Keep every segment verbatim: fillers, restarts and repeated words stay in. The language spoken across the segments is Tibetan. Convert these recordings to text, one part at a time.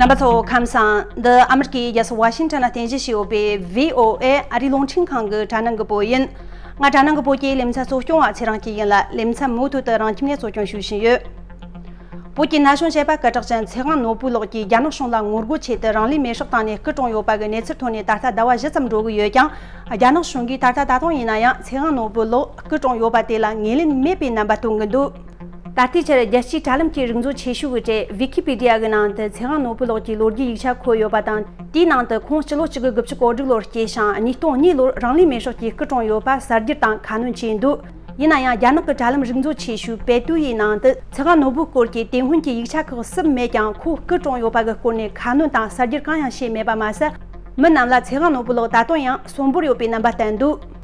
རྣམ་པ་ཚོ་ཁམས་བཟང་། འདི་ཨ་མི་རི་ཀའི་རྒྱལ་ས་ཝ་ཤིང་ཊོན་ལ་རྟེན་གཞི་བྱས་ཡོད་པའི་བྷི་ཨོ་ཨེ་ཨ་རིའི་རླུང་འཕྲིན་ཁང་གི་དྲ་སྣང་གི་བོད་ཡིན། ང་དྲ་སྣང་གི་བོད་ཀྱི་ལེ་ཚན་གཙོ་སྐྱོང་བ་ཚེ་རིང་སྐྱིད་ཡིན་ལ། ལེ་ཚན་མུ་མཐུད་དུ་རང་ཁྱིམ་ནས་གཙོ་སྐྱོང་ཞུ་བཞིན་ཡོད། བོད་ཀྱི་ན་གཞོན་གཞས་པ་སྐད་གྲགས་ཅན་ཚེ་དབང་ནོར་བུ་ལགས་ཀྱིས་རྒྱ་ནག་གཞུང་ལ་ངོ་རྒོལ་ཆེད་དུ་རང་ལུས་མེར་སྲེག་བཏང་ནས་སྐུ་གྲོངས་ཡོད་པ་གི་གནས་ཚུལ་ཐོན་ནས་ད་ལྟ་ཟླ་བ་བཞི་ཙམ་འགྲོ་གི་ཡོད་ཀྱང་། རྒྱ་ནག་གཞུང་གིས་ད་ལྟ་ད་དུང་ཡིན་ན་ཡང་ཚེ་དབང་ནོར་བུ་ལགས་སྐུ་གྲོངས་ཡོད་པ་དེ་ལ་ངོས་ལེན་མེད་པའི་རྣམ་པ་སྟོན་གྱི་འདུག། ད་ལྟའི་ཆར་རྒྱལ་སྤྱིའི་དྲ་ལམ་གྱི་རིག་མཛོད་ཆེ་ཤོས་ཀྱི་གྲས་Wikipedia གི་ནང་དུ་ཚེ་དབང་ནོར་བུ་ལགས་ཀྱི་ལོ་རྒྱུས་ཡིག་ཆ་འཁོད་ཡོད་པ་དང་། དེའི་ནང་དུ་ཁོང་སྤྱི་ལོ་གཅིག་དགུ་དགུ་བཅུ་གོ་དྲུག་ལོར་སྐྱེས་ཤིང་། ཉིས་སྟོང་གཉིས་ལོར་རང་ལུས་མེར་སྲེག་གིས་སྐུ་གྲོངས་ཡོད་པ་གསལ་བསྒྱུར་དང་ཁ་སྣོན་བྱས་འདུག། ཡིན་ན་ཡང་རྒྱ་ནག་གི་དྲ་ལམ་རིག་མཛོད་ཆེ་ཤོས་Baidu ཡི་ནང་དུ་ཚེ་དབང་ནོར་བུའི་སྐོར་གྱི་དེ་སྔོན་གྱི་ཡིག་ཆ་ཁག་གསུམ་མེད་ཀྱང་། ཁོ་སྐུ་གྲོངས་ཡོད་པ་གི་སྐོར་ནས་ཁ་སྣོན་དང་གསལ་བསྒྱུར་གང་ཡང་བྱས་མེད་པ་མ་ཟད། མི་རྣམས་ལ་ཚེ་དབང་ནོར་བུ་ལགས་ད་དུང་ཡང་གསོན་པོར་ཡོད་པའི་རྣམ་པ་བསྟན་འདུག།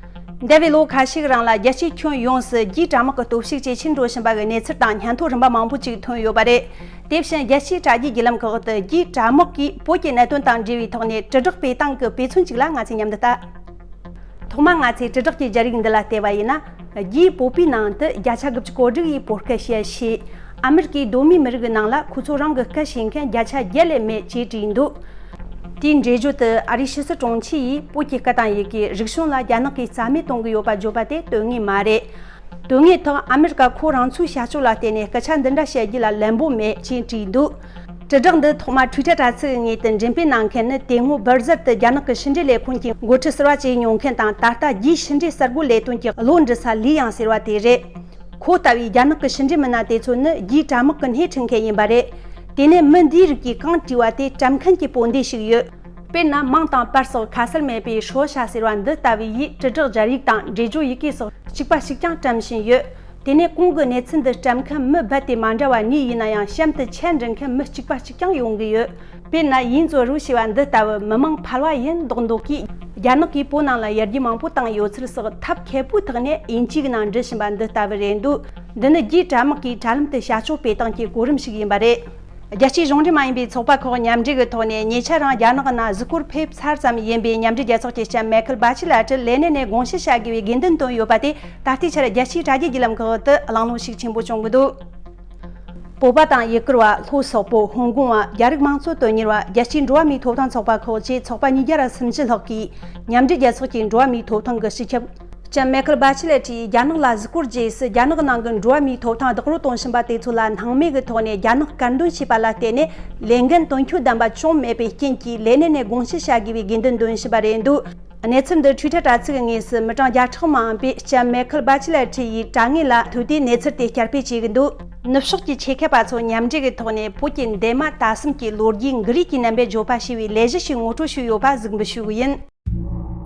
འདས་པའི་ལོ་ཁ་ཤས་རིང་ལ་རྒྱལ་སྤྱིའི་ཁྱོན་ཡོངས་སུ་རྒྱུའི་དྲ་དམག་གི་སྟོབས་ཤུགས་ཇེ་ཆེར་འགྲོ་བཞིན་པ་གི་གནས་ཚུལ་དང་སྙན་ཐོ་རིམ་པ་མང་པོ་ཅིག་ཐོན་ཡོད་པ་རེད། དེ་བཞིན་རྒྱལ་སྤྱིའི་དྲ་རྒྱའི་བརྒྱུད་ལམ་ཁག་ཏུ་རྒྱུའི་དྲ་དམག་གིས་བོད་ཀྱི་གནད་དོན་དང་འབྲེལ་བའི་ཐོག་ནས་དྲིལ་བསྒྲགས་སྤེལ་སྟངས་ཀྱི་དཔེ་མཚོན་ཅིག་ལ་ང་ཚོས་མཉམ་དུ་ལྟ། ཐོག་མར་ང་ཚོས་དྲིལ་བསྒྲགས་ཀྱི་སྦྱར་ཡིག་འདི་ལ་བལྟས་པ་ཡིན་ན། རྒྱའི་བོད་པའི་ནང་དུ་བརྒྱ་ཆ་དགུ་བཅུ་གོ་དྲུག་ཡིས་བོད་སྐད་བཤད་ཤེས། ཨ་མི་རི་ཀའི་གདོད་མའི་མི་རིགས་ཀྱི་ནང་ལ་ཁོ་ཚོ་རང་གི་སྐད་ཤེས་མཁན་བརྒྱ་ཆ་བརྒྱད་ལས་མེད་ཅེས་བྲིས་འདུག། དེའི་འགྲེལ་བརྗོད་དུ་ཨ་རིའི་ཕྱི་སྲིད་དྲུང་ཆེ་ཡིས་བོད་ཀྱི་སྐད་དང་ཡི་གེ་རིག་གཞུང་ལ་རྒྱ་ནག་གིས་རྩ་མེད་གཏོང་གི་ཡོད་པ་བརྗོད་པ་དེ་དོན་ངེས་མ་རེད། དོན་དངོས་ཐོག་ཨ་མི་རི་ཀ་ཁོ་རང་ཚོའི་བྱ་སྤྱོད་ལ་བརྟེན་ནས་སྐད་ཆ་འདི་འདྲ་བཤད་རྒྱུ་ལ་ལན་པོ་མེད་ཅེས་བྲིས་འདུག། དྲིལ་བསྒྲགས་འདི་ཐོག་མར་Twitter དྲ་ཚིགས་ངོས་དུ་འགྲེམས་སྤེལ་གནང་མཁན་ནི་དེ་སྔོན་སྦིར་ཟར་དུ་རྒྱ་ནག་གི་ཕྱི་འབྲེལ་ལས་ཁུངས་ཀྱི་འགོ་ཁྲིད་ཟུར་པ་བྱས་མྱོང་མཁན་དང་། ད་ལྟ་རྒྱའི་ཕྱི་འབྲེལ་གསར་འགོད་ལས་དོན་གྱི་བློ་འདྲི་ས་ལི་ཡང་ཟེར་བ་དེ་རེད། ཁོ་ལྟ་བུའི་རྒྱ་ནག་གི་ཕྱི་འབྲེལ་མི་སྣ་དེ་ཚོ་ནི་རྒྱའི་དྲ་དམག་གི་སྣེ་ཁྲིད་མཁན་ཡིན་པ་རེད། དེ་ནས་མི་འདིའི་རིགས་ཀྱིས་གང་བྲིས་པ་དེ་དྲན་མཁན་གྱི་བོད་འདི་ཞིག་ཡོད། དཔེར་ན། མིང་དང་པར་སོགས་ཁ་གསལ་མེད་པའི་ཧྲོ་ཤ་ཟེར་བ་འདི་ལྟ་བུ་ཡིས་དྲིལ་བསྒྲགས་སྦྱར་ཡིག་དང་འགྲེལ་བརྗོད་ཡི་གེ་སོགས་གཅིག་པ་གཅིག་རྐྱང་བཀྲམ་བཞིན་ཡོད། དེ་ནས་གོང་གི་གནས་ཚུལ་འདི་བཀྲམ་མཁན་མི་རྦད་དེ་མ་འདྲ་བ་གཉིས་ཡིན་ན་ཡང་། གཤམ་དུ་ཆད་འདྲི་མཁན་མི་གཅིག་པ་གཅིག་རྐྱང་ཡོང་གི་ཡོད། དཔེར་ན། ཡིན་ཙོ་རུ་ཞེས་པ་འདི་ལྟ་བུ་མི་མང་ཕལ་བ་ཡིན་མདོག་མདོག་གིས། རྒྱ་ནག་གིས་བོད་ནང་ལ་ཡར་རྒྱས་མང་པོ་བཏང་ཡོད་ཚུལ་སོགས་ཐབས་མཁས་པོའི་ཐོག་ནས་དབྱིན་ཇིའི་ནང་འབྲི་བཞིན་པ་འདི་ལྟ་བུ་རེད་འདུག། འདི་ནི་རྒྱའི་དྲ་དམག་གིས་དྲ་ལམ་དུ་བྱ་སྤྱོད་སྤེལ་སྟངས་ཀྱི་གོ་རིམ་ཞིག་ཡིན་པ་རེད། རྒྱལ་སྤྱིའི་གཞུང་འབྲེལ་མ་ཡིན་པའི་ཚོགས་པ་ཁག་མཉམ་འབྲེལ་གྱི་ཐོག་ནས་ཉེ་ཆར་རང་རྒྱ་ནག་ནང་གཟིགས་སྐོར་ཕེབས་ཚར་ཙམ་ཡིན་པའི་མཉམ་འབྲེལ་རྒྱལ་ཚོགས་ཀྱི་ལྕམ་མེ་ཁལ་བྷ་ཆི་ལ་ཊི་ལས་གནས་ནས་དགོངས་ཞུ་བྱ་དགོས་པའི་དགོས་འདུན་བཏོན་ཡོད་པ་དེ་ད་ལྟའི་ཆར་རྒྱལ་སྤྱིའི་དྲ་རྒྱའི་བརྒྱུད་ལམ་ཁག་ཏུ་གླེང་སློང་ཤུགས་ཆེན་པོ་བྱུང་གི་འདུག། བོད་པ་དང་ཡུ་གུར་བ། ལྷོ་སོག་པོ། ཧོང་ཀོང་བ། རྒྱ་རིགས་དམངས་གཙོ་དོན་གཉེར་བ། རྒྱལ་སྤྱིའི་འགྲོ་བ་མིའི་ཐོབ་ཐང་ཚོགས་པ་ཁག་བཅས་ཚོགས་པ་ཉིས་བརྒྱ་ར་སུམ་ཅུ་ལྷག་གིས་མཉམ་འབྲེལ་རྒྱལ་ཚོགས་ཀྱི་འགྲོ་བ་མིའི་ཐོབ་ཐང་གི་སྤྱི་ཁྱབ་ལྕམ་མེ་ཁལ་བྷ་ཆི་ལེ་ཊི་ཡིས་རྒྱ་ནག་ནང་གི་འགྲོ་བ་མིའི་ཐོབ་ཐང་རྡོག་རོལ་གཏོང་བཞིན་པ་དེ་ཚོ་ལ་སྣང་མེད་ཀྱི་ཐོག་ནས་རྒྱ་ནག་དཀར་འདོན་བྱས་པ་ལ་བརྟེན་ནས། ལས་འགན་དོན་འཁྱོལ་ལྡན་པ་བྱུང་མེད་པའི་རྐྱེན་གྱིས་ལས་གནས་ནས་དགོངས་ཞུ་བྱ་དགོས་པའི་དགོས་འདུན་འདོན་བཞིན་པ་རེད་འདུག། གནས་ཚུལ་འདི་Twitter དྲ་ཚིགས་དངོས་སུ་མི་གྲངས་བརྒྱ་ཕྲག་མང་པོས་ལྕམ་མེ་ཁལ་བྷ་ཆི་ལེ་ཊི་ཡི་དྲ་ངོས་ལ་བཏོན་ཏེ་གནས་ཚུལ་དེ་བསྐྱར་སྤེལ་བྱེད་ཀྱི་འདུག། ནུབ་ཕྱོགས་ཀྱི་ཆེད་མཁས་པ་ཚོ་མཉམ་འབྲེལ་གྱི་ཐོག་ནས་བོད་ཀྱི་འདས་མ་ད་གསུམ་གྱི་ལོ་རྒྱུས་འགུལ་རིས་ཀྱི་རྣམ་པས་བརྗོད་པ་ཞེས་པའི་ལས་གཞི་ཞིག་ངོ་སྤྲོད་ཞུས་ཡོད་པ་གཟིགས་འབུལ་ཞུ་གི་ཡིན།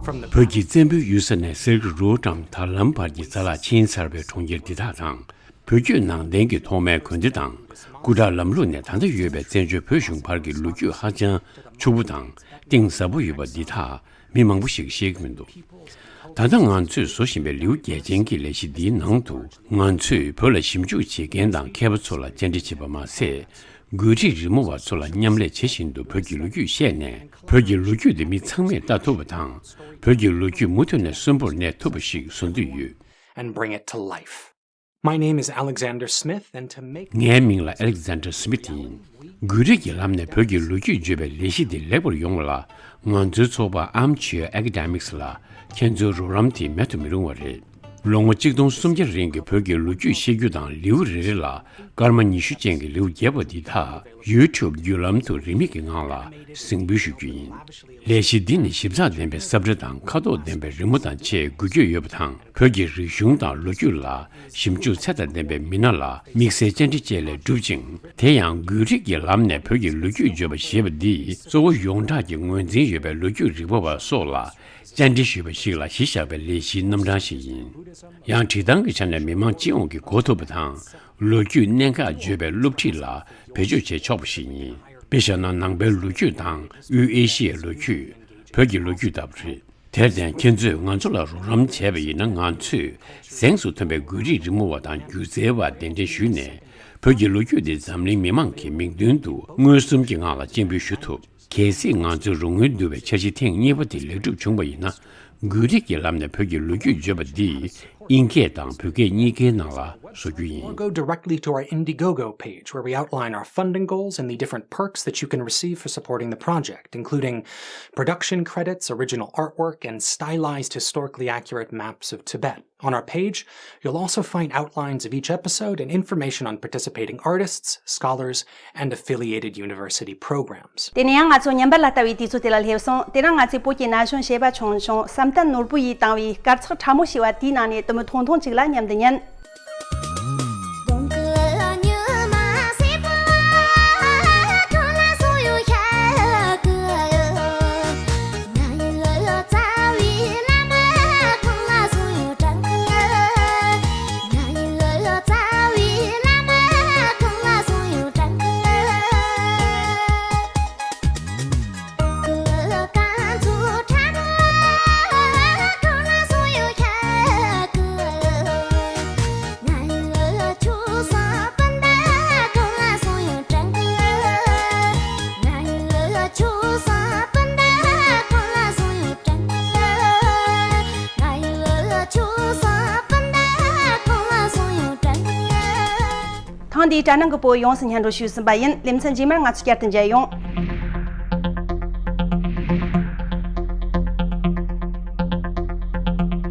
བོད་ཀྱི་བཙན་པོའི་ཡུལ་ས་ནས་སིལ་ཀི་རོ་དང་ཐར་ལམ་བར་གྱི་རྩ་ལག་ཕྱིན་ཚར་བའི་གྲོང་ཁྱེར་འདི་དག་དང་། བོད་བརྒྱུད་ནང་བསྟན་གྱི་ཐོག་མའི་དགོན་སྡེ་དང་། སྐུ་དྲག་ལམ་ལུགས་ནས་ད་ལྟ་ཡོད་པའི་བཙན་བྱོལ་བོད་གཞུང་བར་གྱི་ལོ་རྒྱུས་ཧ་ཅང་ཕྱུག་པོ་དང་གཏིང་ཟབ་པོ་ཡོད་པ་འདི་དག་མི་མང་པོ་ཞིག་ཤེས་ཀྱི་མི་འདུག། ད་ལྟ་ང་ཚོས་བཟོ་བཞིན་པའི་ལེའུ་བརྒྱད་ཅན་གྱི་ལས་གཞི་འདིའི་ནང་དུ། ང་ཚོས་བོད་ལ་ཞིབ་འཇུག་བྱེད་མཁན་དང་མཁས་པ་ཚོ་ལ་བཅར་འདྲི་བྱེད་པ་མ་ཟད། དགོས་རིགས་རི་མོ་བ་ཚོ་ལ་མཉམ་ལས་བྱེད་བཞིན་དུ་བོད་ཀྱི་ལོ་རྒྱུས་བཤད་ནས། བོད་ཀྱི་ལོ་རྒྱུས་འདི་མི་ཚང་མས་ལྟ་ཐུབ་པ་དང་། བོད་ཀྱི་ལོ་རྒྱུས་མུ་མཐུད་ནས་གསོན་པོར་གནས་ཐུབ་པ་ཞིག་བཟོ་འདོད་ཡོད། And bring it to life. My name is Alexander Smith, and to make ངའི་མིང་ལ་Alexander Smith ཡིན། དགོས་རིགས་ཀྱི་ལམ་ནས་བོད་ཀྱི་ལོ་རྒྱུས་བརྗོད་པའི་ལས་གཞི་འདི་ལེགས་པར་ཡོང་བ་ལ། ང་ཚོའི་ཚོགས་པ་Armchair Academics ལ་ཁྱེད་ཚོའི་རོགས་རམ་དེ་མེད་དུ་མི་རུང་བ་རེད། ལོ་ངོ་གཅིག་སྟོང་སུམ་བརྒྱ་རིང་གི་བོད་ཀྱི་ལོ་རྒྱུས་ཤེས་རྒྱུ་དང་། ལེའུ་རེ་རེ་ལ་སྐར་མ་ཉི་ཤུ་ཅན་གྱི་ལེའུ་རྒྱས་པ་འདི་དག་YouTube བརྒྱུད་ལམ་དུ་རིན་མེད་ཀྱི་ངང་ལ་གཟིགས་འབུལ་ཞུ་རྒྱུ་ཡིན། ལས་གཞི་འདི་ནི་ཞིབ་ཚགས་ལྡན་པའི་ས་བཀྲ་དང་ཁ་དོག་ལྡན་པའི་རི་མོ་དང་བཅས་འགུལ་སྐྱོད་ཡོད་པ་དང་། བོད་ཀྱི་རིག་གཞུང་དང་ལོ་རྒྱུས་ལ་ཞིབ་འཇུག་ཚད་དང་ལྡན་པའི་མི་སྣ་ལ་དམིགས་བསལ་བཅར་འདྲི་བཅས་ལས་གྲུབ་ཅིང་། དེ་ཡང་དགོས་རིགས་ཀྱི་ལམ་ནས་བོད་ཀྱི་ལོ་རྒྱུས་བརྗོད་པ་ཞེས་པ་འདི་གཙོ་བོ་ཡོངས་གྲགས་ཀྱི་ངོས་འཛིན་ཡོད་པའི་ལོ་རྒྱུས་རིག་པ་བ་སོགས་ལ་བཅར་འདྲི་ཞུས་པ་ཞིག་ལ་གཞི་བཞག་པའི་ལས་གཞིའི་རྣམ་གྲངས་ཤིག་ཡིན། ཡང་བྲིས་སྟངས་ཀྱི་ཆ་ནས་མི་མང་སྤྱི་ཡོངས་ཀྱིས་གོ་ཐུབ་པ་དང་། ལོ་རྒྱུས་གནད་འགག་བརྗོད་པའི་སློབ་ཁྲིད་ལ་བེད་སྤྱོད་བྱེད་ཆོག་པ་ཞིག་ཡིན། དཔེ་བཞག་ན། ནང་པའི་ལོ་རྒྱུས་དང་དབུས་ཨེ་ཤི་ཡའི་ལོ་རྒྱུས། བོད་ཀྱི་ལོ་རྒྱུས་ལྟ་བུ་རེད། དེར་བརྟེན་ཁྱེད་ཚོས་ང་ཚོ་ལ་རོགས་རམ་བྱས་པ་ཡིན་ན། ང་ཚོས་གཟེངས་སུ་ཐོན་པའི་དགོས་རིགས་རི་མོ་བ་དང་སྒྱུ་རྩལ་བ་གདན་འདྲེན་ཞུས་ནས། བོད་ཀྱི་ལོ་རྒྱུས་འདི་འཛམ་གླིང་མི་མང་གི་མིག་མདུན་དུ་མངོན་སུམ་གྱི་ངང་ལ་སྤྱན་འབུལ་ཞུ་ཐུབ། གལ་སྲིད་ང་ཚོའི་རོགས་དངུལ་བསྡུ་བའི་འཆར་གཞི་ཐེངས་གཉིས་པ་དེ་ལེགས་གྲུབ་བྱུང་བ་ཡིན་ན། དགོས་རིགས་ཀྱི་ལམ་ནས་བོད་ཀྱི་ལོ་རྒྱུས་བརྗོད་པ་འདི་དབྱིན་སྐད་དང་བོད་སྐད་གཉིས་ཀའི་ནང་ལ་ བཟོ་རྒྱུ་ཡིན། Or go directly to our Indiegogo page, where we outline our funding goals and the different perks that you can receive for supporting the project, including production credits, original artwork, and stylized historically accurate maps of Tibet. On our page, you'll also find outlines of each episode and information on participating artists, scholars, and affiliated university programs. དེ་ནས་ཡང་ང་ཚོ་ཉིན་པར་ལ་ལྟ་བའི་དུས་ཚོད་དེ་ལ་སླེབས་སོང་། དེ་རིང་ང་ཚོས་བོད་ཀྱི་ན་གཞོན་གཞས་པ་ཆུང་ཆུང་བསམ་གཏན་ནོར་བུ་ཡིས་བཏང་བའི་དཀར་ཆག་ཕྲ་མོ་ཞེས་པ་དེའི་ནང་ནས་དུམ་བུ་ཐུང་ཐུང་ཅིག་ལ་མཉམ་དུ་ཉན། ཐེངས་འདིའི་དྲ་སྣང་གི་བོད་ཡོངས་སུ་སྙན་སྒྲོན་ཞུས་ཟིན་པ་ཡིན། ལེ་ཚན་རྗེས་མར་ང་ཚོ་བསྐྱར་དུ་མཇལ་ཡོང་།